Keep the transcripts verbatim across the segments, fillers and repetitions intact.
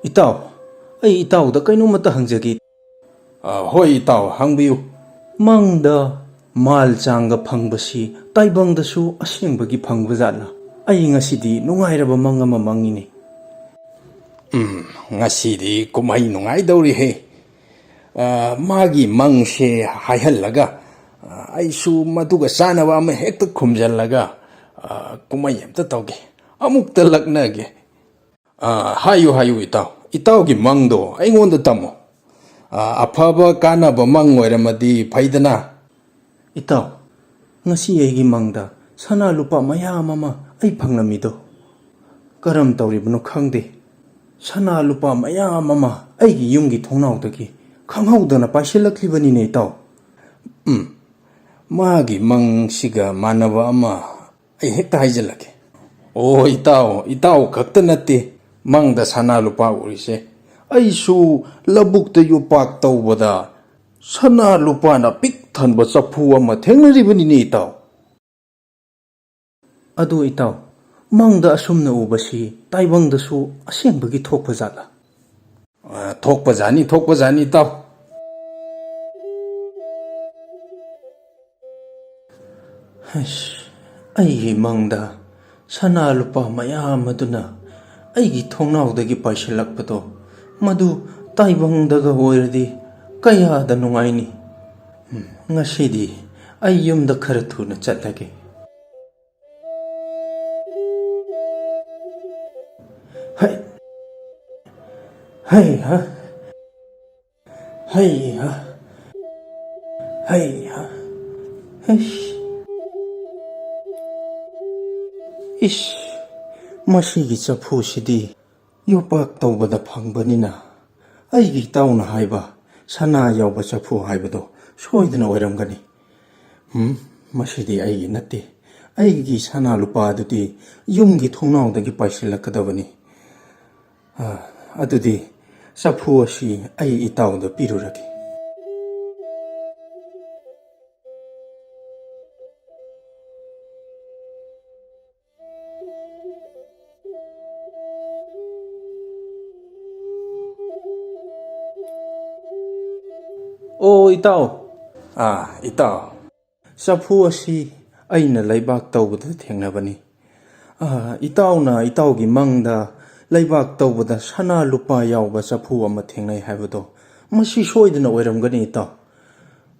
ꯏꯇꯥꯎ, ꯑꯩ ꯏꯇꯥꯎꯗ ꯀꯩꯅꯣꯝꯃꯇ ꯍꯪꯖꯒꯦ꯫ ꯑ, ꯍꯣꯏ ꯏꯇꯥꯎ, ꯍꯪꯕꯤꯌꯨ꯫ ꯃꯪꯗ ꯃꯥꯜ ꯆꯥꯡꯒ ꯐꯪꯕꯁꯤ ꯇꯥꯏꯕꯪꯗꯁꯨ ꯑꯁꯦꯡꯕꯒꯤ ꯐꯪꯕ ꯖꯥꯠꯂꯥ? ꯑꯩ ꯉꯁꯤꯗꯤ ꯅꯨꯡꯉꯥꯏꯔꯕ ꯃꯪ ꯑꯃ ꯃꯪꯉꯤꯅꯦ꯫ ꯎꯝ, ꯉꯁꯤꯗꯤ ꯀꯨꯝꯍꯩ ꯅꯨꯡꯉꯥꯏꯗꯧꯔꯤꯍꯦ꯫ ꯑ, ꯃꯥꯒꯤ ꯃꯪꯁꯦ ꯍꯥꯏꯍꯜꯂꯒ, ꯑ, ꯑꯩꯁꯨ ꯃꯗꯨꯒ ꯆꯥꯟꯅꯕ ꯑꯃ ꯍꯦꯛꯇ ꯈꯨꯝꯖꯜꯂꯒ, ꯑ, ꯀꯨꯝꯍꯩ ꯑꯝꯇ ꯇꯧꯒꯦ, ꯑꯃꯨꯛꯇ ꯂꯛꯅꯒꯦ꯫ ꯑ, ꯍꯥꯏꯌꯨ, ꯍꯥꯏꯌꯨ, ꯏꯇꯥꯎ꯫ ꯏꯇꯥꯎꯒꯤ ꯃꯪꯗꯣ ꯑꯩꯉꯣꯟꯗ ꯇꯝꯃꯣ꯫ ꯑ, ꯑꯐꯕ ꯀꯥꯟꯅꯕ ꯃꯪ ꯑꯣꯏꯔꯝꯃꯗꯤ ꯐꯩꯗꯅ꯫ ꯏꯇꯥꯎ, ꯉꯁꯤ ꯑꯩꯒꯤ ꯃꯪꯗ ꯁꯅꯥ ꯂꯨꯄꯥ ꯃꯌꯥꯝ ꯑꯃ ꯑꯩ ꯐꯪꯂꯝꯃꯤꯗꯣ ꯀꯔꯝ ꯇꯧꯔꯤꯕꯅꯣ ꯈꯪꯗꯦ꯫ ꯁꯅꯥ ꯂꯨꯄꯥ ꯃꯌꯥꯝ ꯑꯃ ꯑꯩꯒꯤ ꯌꯨꯝꯒꯤ ꯊꯣꯡꯅꯥꯎꯗꯒꯤ ꯈꯪꯍꯧꯗꯅ ꯄꯥꯏꯁꯤꯜꯂꯛꯂꯤꯕꯅꯤꯅꯦ, ꯏꯇꯥꯎ꯫ ꯎꯝ, ꯃꯥꯒꯤ ꯃꯪꯁꯤꯒ ꯃꯥꯟꯅꯕ ꯑꯃ ꯑꯩ ꯍꯦꯛꯇ ꯍꯥꯏꯖꯤꯜꯂꯛꯀꯦ꯫ ꯑꯣ, ꯏꯇꯥꯎ, ꯏꯇꯥꯎ ꯈꯛꯇ ꯅꯠꯇꯦ ꯃꯪꯗ ꯁꯅꯥ ꯂꯨꯄꯥ ꯎꯔꯤꯁꯦ꯫ ꯑꯩꯁꯨ ꯂꯧꯕꯨꯛꯇ ꯌꯣꯄꯥꯛ ꯇꯧꯕꯗ ꯁꯅꯥ ꯂꯨꯄꯥꯅ ꯄꯤꯛ ꯊꯟꯕ ꯆꯐꯨ ꯑꯃ ꯊꯦꯡꯅꯔꯤꯕꯅꯤꯅꯦ, ꯏꯇꯥꯎ꯫ ꯑꯗꯨ ꯏꯇꯥꯎ, ꯃꯪꯗ ꯑꯁꯨꯝꯅ ꯎꯕꯁꯤ ꯇꯥꯏꯕꯪꯗꯁꯨ ꯑꯁꯦꯡꯕꯒꯤ ꯊꯣꯛꯄ ꯖꯥꯠꯂꯥ? ꯑ, ꯊꯣꯛꯄ ꯖꯥꯠꯅꯤ, ꯊꯣꯛꯄ ꯖꯥꯠꯅꯤ, ꯏꯇꯥꯎ꯫ ꯑꯁ, ꯑꯩꯒꯤ ꯃꯪꯗ ꯁꯅꯥ ꯂꯨꯄꯥ ꯃꯌꯥꯝ ꯑꯗꯨꯅ ꯑꯩꯒꯤ ꯊꯣꯡꯅꯥꯎꯗꯒꯤ ꯄꯥꯏꯁꯤꯜꯂꯛꯄꯗꯣ, ꯃꯗꯨ ꯇꯥꯏꯕꯪꯗꯒ ꯑꯣꯏꯔꯗꯤ ꯀꯌꯥꯗ ꯅꯨꯡꯉꯥꯏꯅꯤ꯫ ꯎꯝ, ꯉꯁꯤꯗꯤ ꯑꯩ ꯌꯨꯝꯗ ꯈꯔ ꯊꯨꯅ ꯆꯠꯂꯒꯦ꯫ ꯍꯩ, ꯍꯩ ꯍꯥ, ꯍꯩ ꯍꯥ, ꯍꯩ ꯍꯥ, ꯍꯩꯁ꯫ ꯏꯁ, ꯃꯁꯤꯒꯤ ꯆꯐꯨꯁꯤꯗꯤ ꯌꯣꯄꯥꯛ ꯇꯧꯕꯗ ꯐꯪꯕꯅꯤꯅ ꯑꯩꯒꯤ ꯏꯇꯥꯎꯅ ꯍꯥꯏꯕ ꯁꯅꯥ ꯌꯥꯎꯕ ꯆꯐꯨ ꯍꯥꯏꯕꯗꯣ ꯁꯣꯏꯗꯅ ꯑꯣꯏꯔꯝꯒꯅꯤ꯫ ꯍꯨꯝ, ꯃꯁꯤꯗꯤ ꯑꯩꯒꯤ ꯅꯠꯇꯦ꯫ ꯑꯩꯒꯤ ꯁꯅꯥ ꯂꯨꯄꯥ ꯑꯗꯨꯗꯤ ꯌꯨꯝꯒꯤ ꯊꯣꯡꯅꯥꯎꯗꯒꯤ ꯄꯥꯏꯁꯤꯜꯂꯛꯀꯗꯕꯅꯤ꯫ ꯑ, ꯑꯗꯨꯗꯤ ꯆꯐꯨ ꯑꯁꯤ ꯑꯩ ꯏꯇꯥꯎꯗ ꯄꯤꯔꯨꯔꯒꯦ꯫ ꯑꯣ, ꯏꯇꯥꯎ꯫ ꯑꯥ, ꯏꯇꯥꯎ꯫ ꯆꯐꯨ ꯑꯁꯤ ꯑꯩꯅ ꯂꯩꯕꯥꯛ ꯇꯧꯕꯗ ꯊꯦꯡꯅꯕꯅꯤ꯫ ꯑꯥ, ꯏꯇꯥꯎꯅ ꯏꯇꯥꯎꯒꯤ ꯃꯪꯗ ꯂꯩꯕꯥꯛ ꯇꯧꯕꯗ ꯁꯅꯥ ꯂꯨꯄꯥ ꯌꯥꯎꯕ ꯆꯐꯨ ꯑꯃ ꯊꯦꯡꯅꯩ ꯍꯥꯏꯕꯗꯣ, ꯃꯁꯤ ꯁꯣꯏꯗꯅ ꯑꯣꯏꯔꯝꯒꯅꯤ, ꯏꯇꯥꯎ꯫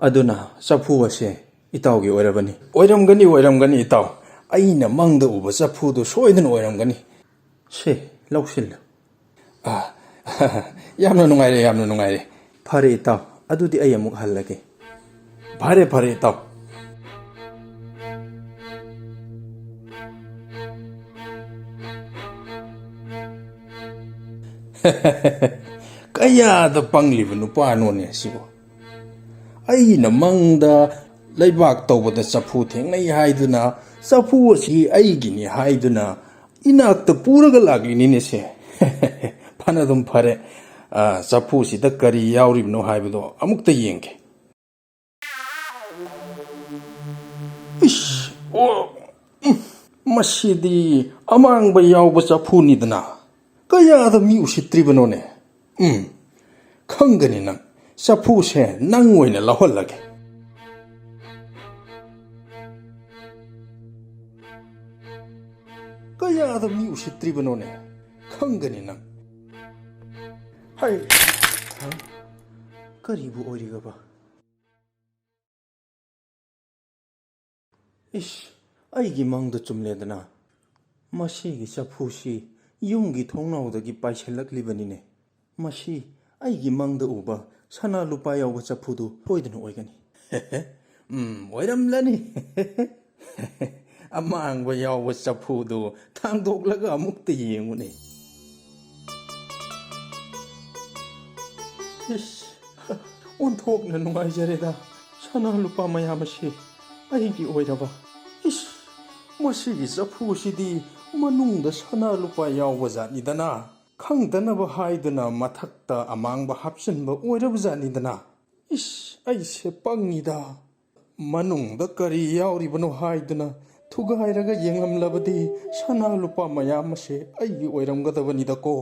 ꯑꯗꯨꯅ ꯆꯐꯨ ꯑꯁꯦ ꯏꯇꯥꯎꯒꯤ ꯑꯣꯏꯔꯕꯅꯤ꯫ ꯑꯣꯏꯔꯝꯒꯅꯤ, ꯑꯣꯏꯔꯝꯒꯅꯤ, ꯏꯇꯥꯎ꯫ ꯑꯩꯅ ꯃꯪꯗ ꯎꯕ ꯆꯐꯨꯗꯨ ꯁꯣꯏꯗꯅ ꯑꯣꯏꯔꯝꯒꯅꯤ꯫ ꯁꯦ, ꯂꯧꯁꯤꯜꯂꯨ꯫ ꯑꯥ, ꯌꯥꯝꯅ ꯅꯨꯡꯉꯥꯏꯔꯦ, ꯌꯥꯝꯅ ꯅꯨꯡꯉꯥꯏꯔꯦ꯫ ꯐꯔꯦ, ꯏꯇꯥꯎ, ꯑꯗꯨꯗꯤ ꯑꯩ ꯑꯃꯨꯛ ꯍꯜꯂꯒꯦ꯫ ꯐꯔꯦ, ꯐꯔꯦ, ꯏꯇꯥꯎ꯫ ꯀꯌꯥꯗ ꯄꯪꯂꯤꯕ ꯅꯨꯄꯥꯅꯣꯅꯦ ꯁꯤꯕꯣ! ꯑꯩꯅ ꯃꯪꯗ ꯂꯩꯕꯥꯛ ꯇꯧꯕꯗ ꯆꯐꯨ ꯊꯦꯡꯅꯩ ꯍꯥꯏꯗꯨꯅ, ꯆꯐꯨ ꯑꯁꯤ ꯑꯩꯒꯤꯅꯤ ꯍꯥꯏꯗꯨꯅ ꯏꯅꯥꯛꯇ ꯄꯨꯔꯒ ꯂꯥꯛꯂꯤꯅꯤꯅꯦ ꯁꯦ꯫ ꯐꯅ ꯑꯗꯨꯝ ꯐꯔꯦ꯫ ꯑ, ꯆꯐꯨꯁꯤꯗ ꯀꯔꯤ ꯌꯥꯎꯔꯤꯕꯅꯣ ꯍꯥꯏꯕꯗꯣ ꯑꯃꯨꯛꯇ ꯌꯦꯡꯒꯦ꯫ ꯏꯁ! ꯑꯣ! ꯎꯝ, ꯃꯁꯤꯗꯤ ꯑꯃꯥꯡꯕ ꯌꯥꯎꯕ ꯆꯐꯨꯅꯤꯗꯅ꯫ ꯀꯌꯥꯗ ꯃꯤ ꯎꯁꯤꯠꯇ꯭ꯔꯤꯕꯅꯣꯅꯦ? ꯎꯝ, ꯈꯪꯒꯅꯤ ꯅꯪ꯫ ꯆꯐꯨꯁꯦ ꯅꯪ ꯑꯣꯏꯅ ꯂꯧꯍꯜꯂꯒꯦ꯫ ꯀꯌꯥꯗ ꯃꯤ ꯎꯁꯤꯠꯇ꯭ꯔꯤꯕꯅꯣꯅꯦ? ꯈꯪꯒꯅꯤ ꯅꯪ꯫ ꯍꯥꯏ! ꯍꯥ? ꯀꯔꯤꯕꯨ ꯑꯣꯏꯔꯤꯒꯕ? ꯏꯁ, ꯑꯩꯒꯤ ꯃꯪꯗ ꯆꯨꯝꯂꯦꯗꯅ꯫ ꯃꯁꯤꯒꯤ ꯆꯐꯨꯁꯤ ꯌꯨꯝꯒꯤ ꯊꯣꯡꯅꯥꯎꯗꯒꯤ ꯄꯥꯏꯁꯤꯜꯂꯛꯂꯤꯕꯅꯤꯅꯦ꯫ ꯃꯁꯤ ꯑꯩꯒꯤ ꯃꯪꯗ ꯎꯕ ꯁꯅꯥ ꯂꯨꯄꯥ ꯌꯥꯎꯕ ꯆꯐꯨꯗꯨ ꯁꯣꯏꯗꯅ ꯑꯣꯏꯒꯅꯤ꯫ ꯎꯝ, ꯑꯣꯏꯔꯝꯂꯅꯤ꯫ ꯑꯃꯥꯡꯕ ꯌꯥꯎꯕ ꯆꯐꯨꯗꯨ ꯊꯥꯡꯗꯣꯛꯂꯒ ꯑꯃꯨꯛꯇ ꯌꯦꯡꯉꯨꯅꯦ꯫ ꯏꯁ, ꯑꯣꯟꯊꯣꯛꯅ ꯅꯨꯡꯉꯥꯏꯖꯔꯦꯗ꯫ ꯁꯅꯥ ꯂꯨꯄꯥ ꯃꯌꯥꯝ ꯑꯁꯤ ꯑꯩꯒꯤ ꯑꯣꯏꯔꯕ꯫ ꯏꯁ, ꯃꯁꯤꯒꯤ ꯆꯐꯨꯁꯤꯗꯤ ꯃꯅꯨꯡꯗ ꯁꯅꯥ ꯂꯨꯄꯥ ꯌꯥꯎꯕ ꯖꯥꯠꯅꯤꯗꯅ꯫ ꯈꯪꯗꯅꯕ ꯍꯥꯏꯗꯨꯅ ꯃꯊꯛꯇ ꯑꯃꯥꯡꯕ ꯍꯥꯞꯆꯤꯟꯕ ꯑꯣꯏꯔꯕ ꯖꯥꯠꯅꯤꯗꯅ꯫ ꯏꯁ, ꯑꯩꯁꯦ ꯄꯪꯉꯤꯗ꯫ ꯃꯅꯨꯡꯗ ꯀꯔꯤ ꯌꯥꯎꯔꯤꯕꯅꯣ ꯍꯥꯏꯗꯨꯅ ꯊꯨꯒꯥꯏꯔꯒ ꯌꯦꯡꯂꯝꯂꯕꯗꯤ ꯁꯅꯥ ꯂꯨꯄꯥ ꯃꯌꯥꯝ ꯑꯁꯦ ꯑꯩꯒꯤ ꯑꯣꯏꯔꯝꯒꯗꯕꯅꯤꯗꯀꯣ꯫